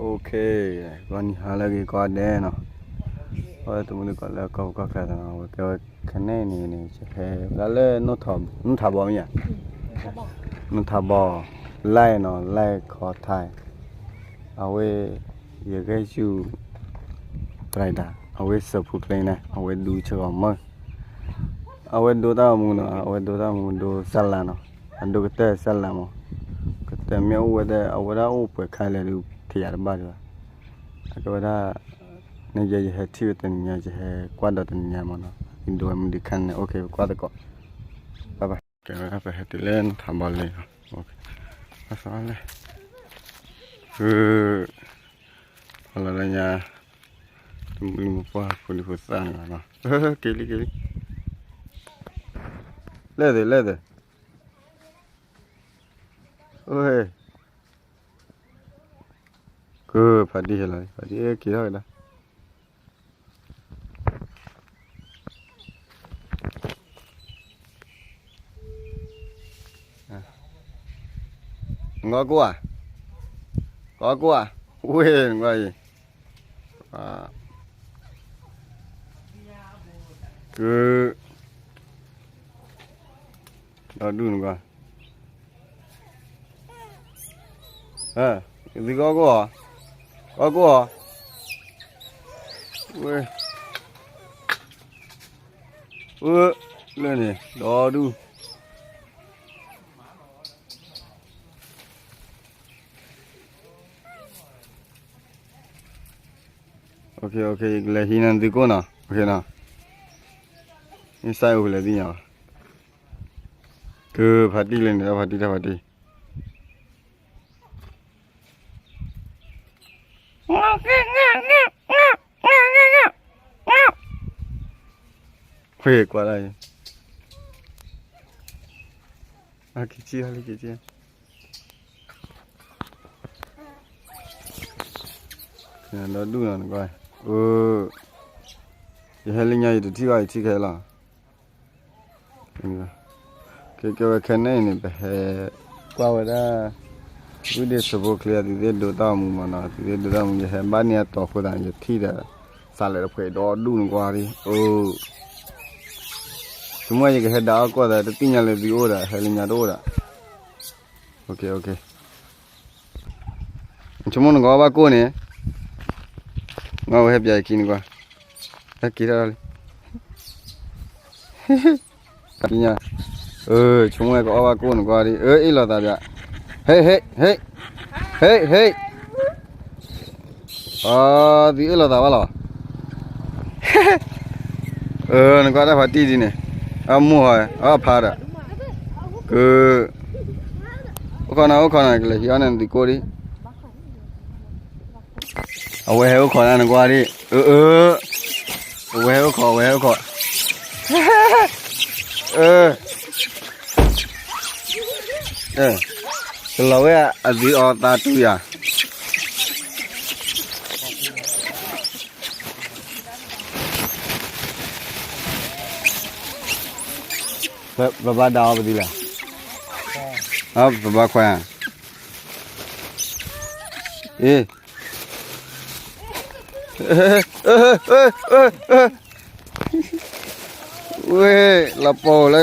OK, ဂီၤနံၤဟါလၢအဂ့ၤကိးဂၤဒဲးနီၤ, အဝဲတမူတကိးလၢကီၢ်ပူၤကီၢ်ချၢသ့ၣ်နီၤ, အဝဲကဲဝဲခဲန့ၣ်န့ၣ်န့ၣ် ယဟဲဝဲဒၣ်လၢ နီၢ်ထးဘီမ့ၢ်ဧါ, နီၢ်ထးဘီ လဲၣ်နီၤ လဲၣ်ခီထါ, အဝဲ ယဂဲၤဆူၣ် ပရၤဒၣ် အဝဲစၢဖူချ့န့ၣ် အဝဲဒူဆှီမၢ်, အဝဲဒိတၢ်မူနီၤ, အဝဲဒိတၢ်မူဒိစၢ်လါနီၤ, အဒိကတၢၢ်စၢ်လါမး, ကတၢၢ်မ့ၢ်အိၣ်ဝဲဒၣ် အဝဲဒၣ်အိၣ်ပှဲၤခါလဲၣ်ဒုး ထံၣ်ယၤတဘၣ်ဒံးဘၣ်, အကဲဝဲဒၣ် န့ၣ်ယဲယဟဲထံၣ်ဝဲတနံၤညါ ယဟဲကွၢ်ဒီးတနံၤညါမးနီၤ, ယဒိဝဲမနုၤခါန့ၣ် OK ပကွၢ်သကိး, bye bye. ကဲဝဲဒၣ်ပဟဲတုၤလၢနီၢ်ထးဘီလံနီၤ, ဘၣ်သးလဲၣ်, ဖီလီၤလၢညါ, တမုၢ်ဖိဖိသၣ်န့ၣ်နီၤ, က့ၤလံက့ၤလံ, လဲၣ်သ့ၣ်လဲၣ်သ့ၣ်, ကဖးတံၢ်ဟဲလီၤ ဖးတံၢ်က့ၤထီၣ်က့ၤဒီး နကွၢ်ကိၢ်ဧါ, ကွၢ်ကိၢ်ဧါ, ဝ့ၢ်နကွၢ်အံၤ, က, ဒီဒူၣ်နကွၢ် သုကီၢ်ကိၢ်ဧါ, ကီၢ်ကိၢ်ဧါ, ဝဲ, လၢန့ၣ် ဒီဒူၣ်, ယကလဲၤဟံးန့ၢ်သုကိၢ်နီၤ, မ့ၢ်စဲအိၣ်ကလဲၤသ့ၣ်ညါဘၣ်, ကဖးတံၢ်လၢန့ၣ် တၢ်ဖးတံၢ် တၢ်ဖးတံၢ် ဃ့ကွၢ်ဒၣ်အံၤ, က့ၤက့ၤလံက့ၤက့ၤ, ဒီဒူၣ်နီၤနကွၢ်, ယဟဲလၢညါယတထံၣ်ဘၣ် ယထံၣ်ခဲလီၤ ကဲဝဲခဲန့ၣ်န့ၣ် ပဟဲကွၢ်ဝဲဒၣ် ဝံၣ်ဒ့စဖိချ့ သုးသ့ၣ်ဒိးတၢ်အိၣ်မူမးနီၤ, သုးသ့ၣ်ဒိးတၢ်အိၣ်မူ ယဟဲဘၣ်န့ၢ်အတီၤအဃိသတးန့ၣ် ယထံၣ်ဒီး သးလဲၤတဖှဲးဒီဒူၣ်နကွၢ်ဒံး, အိ, ဆိကမိၣ်ယကဟဲဒၣ်အီၣ်ကွၢ်သး တသ့ၣ်ညါလၢသုအိၣ်ဒီး ဟဲလၢညါတအိၣ်ဒီး, ဆိကမိၣ်နကအီၣ်ဘၣ်ကိၢ်န့ၣ်, နအီၣ်ဝဲဟဲပၠးယခံနကွၢ်, ဟဲက့ၤထီၣ်လံ ပညါ, ဆိကမိၣ်ဝဲကအီၣ်ဘၣ်ကိၢ်နကွၢ်ဒံး, အ့ၣ်လိာ်သးဒံး, ဟ့ၣ်, ဟ့ၣ်, ဟ့ၣ်, ဟ့ၣ်, အသုအ့ၣ်လိာ်သးဘၣ်လီၤ, နကွၢ်တၢ်ဖးတံၢ်ဒ်န့ၣ်, အမိၢ်ဟီ, အဖါဒီး, က, အိၣ်ခိးနၤ အိၣ်ခိးနၤ ကလဲၤဟံးအီၣ်န့ၣ်သုးကိၢ်ဒံး အဝဲဟဲအိၣ်ခိးနၤနကွၢ်ဒံး, အ, အ, အဝဲဟဲအိၣ်ခိး အဝဲဟဲအိၣ်ခိး, အ, ကလီၤဝဲအသုအီသးတူၢ်ယၤ, ပဘၣ်ဒၣ်အီၤပသံလဲၣ်, ပဘၣ်ခွဲး, အ့ ဝဲ, လီၤပီၤလၢ, ဝဲ,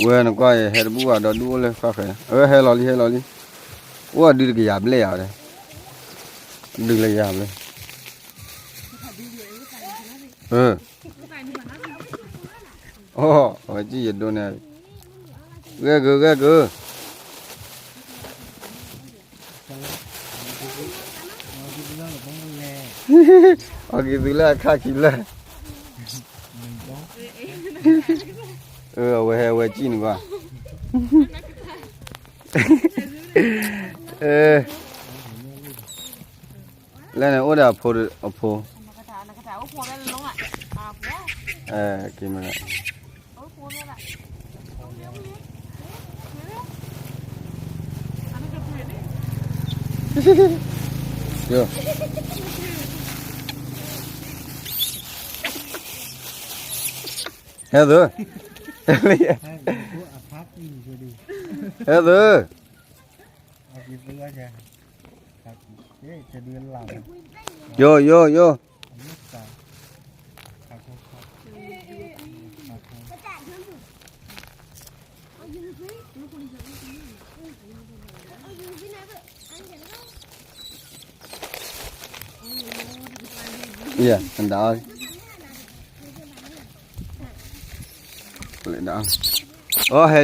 ဝဲနကွၢ်အံၤ ဟဲတဘူၣ်ဘၣ်ဒီးဒူၣ်အိၣ်လၢဃၣ်ဃဲး, အဝဲဟဲလီၤလံ ဟဲလီၤလံ, အိၣ်အဒုးတကယၤဘျဲၣ်ယၤဒီး, ဒုးလၢယၤဘျဲၣ် အဝဲကံၣ်ယဒိၣ်န့ၣ်, ဂဲၢ်ကၢ ဂဲၢ်ကၢ, အီၣ်က့ၤသုလၢအခါခံလၢာ်, အဝဲဟဲဝဲကံၣ်န့ၣ်ကွၢ်, လၢန့ၣ်အိၣ်ဒီးအဖိ, အဖိ, က့ၤမး ယိ ဟဲသု, ဟဲသု, ယိယိယိ,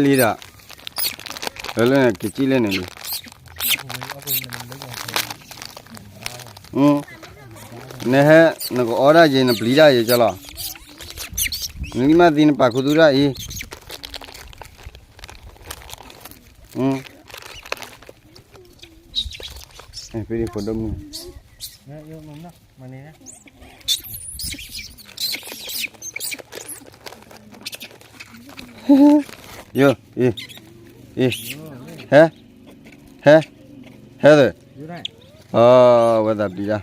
အီ ဟဲလံဒီး, လၢလၢကစံၣ်လၢန့ၣ်လံ, နဟဲ, နကအီဒၣ်ယဲ နပျံၤဒၣ်ယဲကလီၤ, နလံမၢ်သံနပာ်ခူသူၣ်ဒၣ်အံၤ, ဖဲဒံဖိဒိၣ်မုၣ် ယိ, ဟဲ, ဟဲ, ဟဲသၢ, အဝဲသးပျံၤဒၣ်,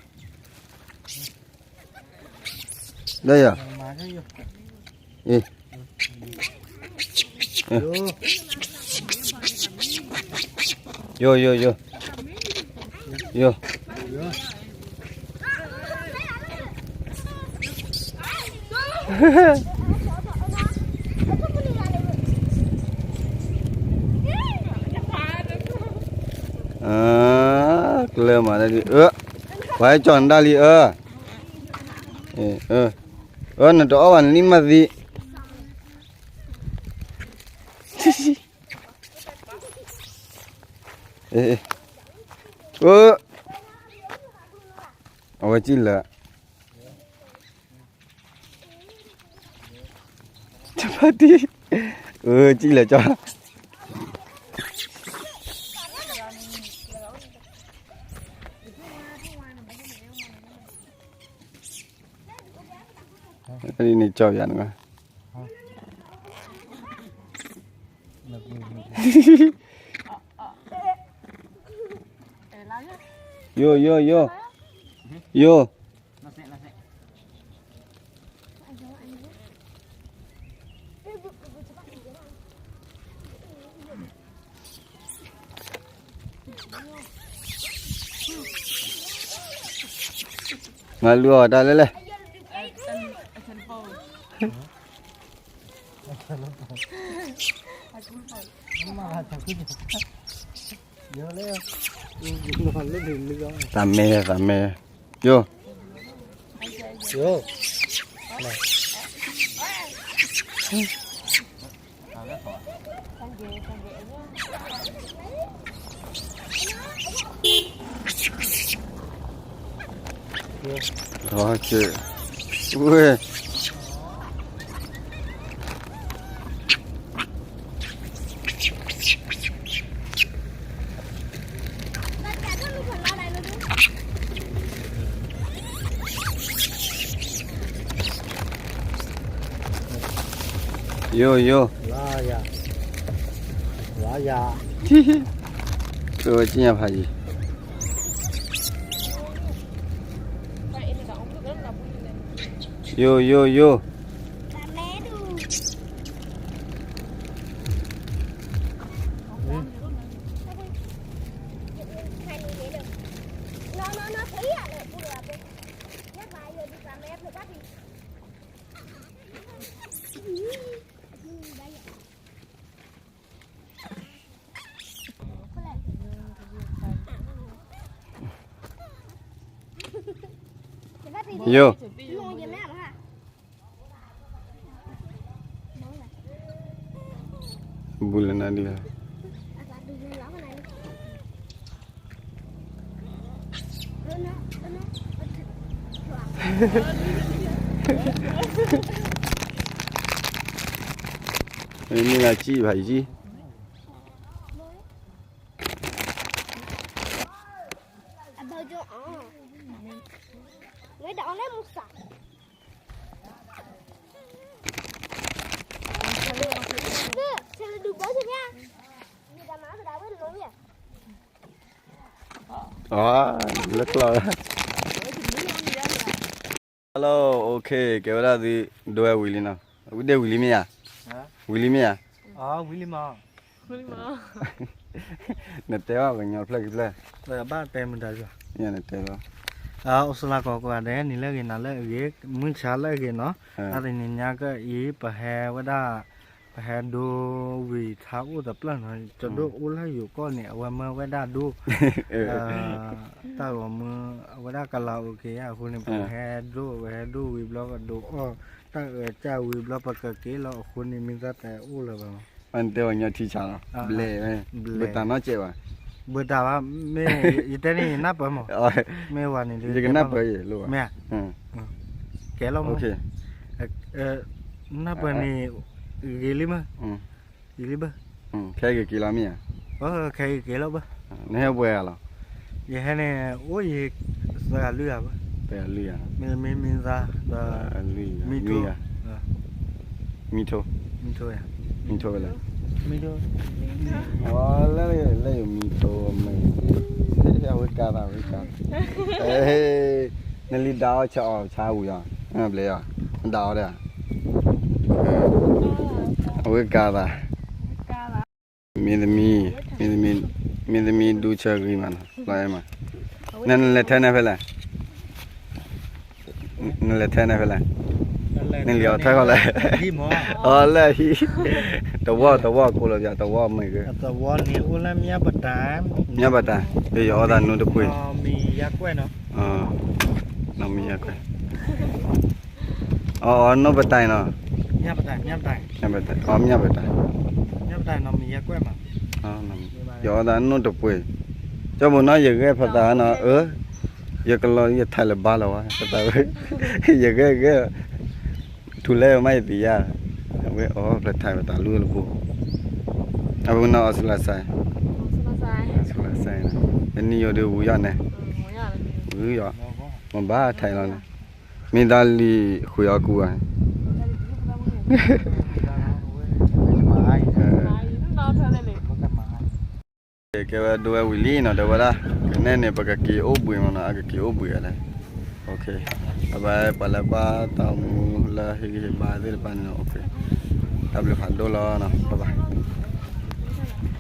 လၢယၤ, ယိယိယိ, ယိ ကျဲမးဒ်အၢ, ပှၤဟဲကၠီနတၢ်လံအၢ, အၢ နတအီၣ်ဘၣ်နလံမၢ်သံ, အၢ, အဝဲကံၣ်လၢာ် ဖါတံၢ်, အၢ ကံၣ်လၢာ်ကၠီ, န့ၣ်ကၠီယၤန့ၣ်, ယိယိယိ, ယိ မၤလူၤအီၤတၢ်လဲၣ်လဲၣ်, သးမဲ သးမဲ, ယိ ဝဲ ယိယိ, ကၠီညါဖးယံၤ, ယိယိယိ ယိ ဘူးလၢနၤဒ်လဲၣ်, မ့ၢ်လၢကံၣ်ဘၣ်ယံၤ, လၢကျီၢ်, hello, okay, ကဲဝဲဒၣ်သု ဒွဲၣ်ဝံၤလံနီၤ, ဝံၤဒဲးဝံၤလံမ့ၢ်ဧါ, ဝံၤလံမ့ၢ်ဧါ, ဝံၤလံမး, နတဲဘၣ်ပှၤကညီတဖျၢၣ်ခံဖျၢၣ်, ဘၣ်တဲမတၤ, နတဲလီၤ, အိၣ်ဆူၣ်လၢကိးကိးဂၤဒဲး နံၤလၢအဂ့ၤ နၤလၢအဂ့ၤ မုၢ်ဆါလၢအဂ့ၤနီၤ, တနံၤညါကအံၤ ပဟဲဝဲဒၣ်, ပဟဲဒိဝံၤထါအိၣ်တဖျၢၣ်နီၤ, ကဒိၣ်အိၣ်လၢယိၤကီၢ်န့ၣ် အဝဲမၢဝဲဒၣ်ဒိ တၢ်ဂီၤမူ, အဝဲဒၣ်ကလၤအိၣ်က့ၤယါအဃိန့ၣ် ပဟဲဒိ ပဟဲဒိဝံၤဘျီ ပဒိးအီၣ် တၢ်အၢတၢ်ဝံၤဘျီ ပကက့ၤလီၤအဃိန့ၣ် မ့ၢ်သးတဲအိၣ်လၢၤဘၣ်မး, တဲဝဲညီထံဆါလီၤ, ဘျဲၣ်, ဘျဲၣ်တၢ်နီတစဲးဘၣ်, ဘၣ်တၢ်ဘၣ်, မ့ၢ်ယတဲန့ၣ် ယနၢ်ပၢၢ်မး, မ့ၢ်ဝဲန့ၣ် ယကနၢ်ပၢၢ်ယဲၢ်လီၤ, မ့ၢ်, ကဲလီၤမး, နၢ်ပၢၢ်န့ၣ်, ဂ့ၤလံမး, ဂ့ၤလံဘၣ်, ခဲက့ၤက့ၤလီၤမ့ၢ်ဧါ, ခဲက့ၤက့ၤလီၤဘၣ်, နဟဲပှဲၤဂၤလီၤ, ယဟဲန့ၣ် အိၣ်ယံၤသၢဂၤလွံၢ်ဂၤဘၣ်, သၢဂၤလွံၢ်ဂၤ, မ့တမ့ၢ်မံသါ, ဒီး, မံထိ, မံထိ, မံထိ, မံထိဝဲလဲၣ်, လၢယမံထိမ့ၢ်, အဝဲကါသး အဝဲကါသး, နလံဒၣ်အီၣ်ဆၣ်အီၣ်ဆၣ်ဝံၤအီၤ, ဘျဲၣ်အီၤ, ဒၣ်အီၣ်ဒၣ်, အဝဲကါသး, မ့တမံၤ, မ့တမံၤဒူဆၢဂံၢ်မးနီၤ, လီၤအဲၣ်မး, နလဲၤထဲန့ၣ်ဖဲလဲၣ်, နလဲၤထဲန့ၣ်ဖဲလဲၣ်, နလံၤအီၤထဲဃီလဲၣ်, အီၤလၢအဟံၣ်, တဝီတဝီကိးလီၤပျး တဝီမ့ၢ်ဂ့ၤ, မၠၣ်ပတၢ်, ယအီၣ်သးနူတပှ့ၤ, နီၢ်မံယါကွဲၢ်, အီၤ အီၤ နီၢ်ပတၢ်နီၤ, အီၤ မၠၣ်ပတၢ်, ယအီၣ်သးနူတပှ့ၤ, ကၠီဘိနီၤ ယဂဲၤဖသးနီၤ, အၢ, ယကလီၤယထဲးလၢၤဘါလီၤဝဲ ဖသးဝဲ, ယဂဲၤဂဲၤ, ထူလဲၣ်မးယသ့ၣ်ညါ, အဝဲအီၣ်ဖျဲးထဲးပတၢ်လူၢ်တဘိ, အဝဲနီၤအီစူလါစဲ, အီစူလါစဲ, တနံၣ်ယိၤဒုးဝံၤယီၤန့ၣ်, ဝံၤယီၤ, မ့ၢ်ဘၣ်ထဲးလီၤန့ၣ်, မ့ၢ်ဒၣ်လံဃုာ်အီၤကူဧါ ကဲဝဲဒိဝဲဝံၤလံနီၤ တဲဝဲဒၣ်, ကနဲၣ်န့ၣ် ပကက့ၤအိၣ်ဘှံးမးနီၤ အကက့ၤအိၣ်ဘှံးဝဲလဲၣ်, ပှၤလၢကွၢ်တၢ်မူလၢဟ့ၣ်ဂံၢ်ဟ့ၣ်ဘါသ့ၣ်တဖၣ်န့ၣ်နီၤ, တၢ်ဘျုးဖးဒိၣ်လီၤနီၤ, bye bye.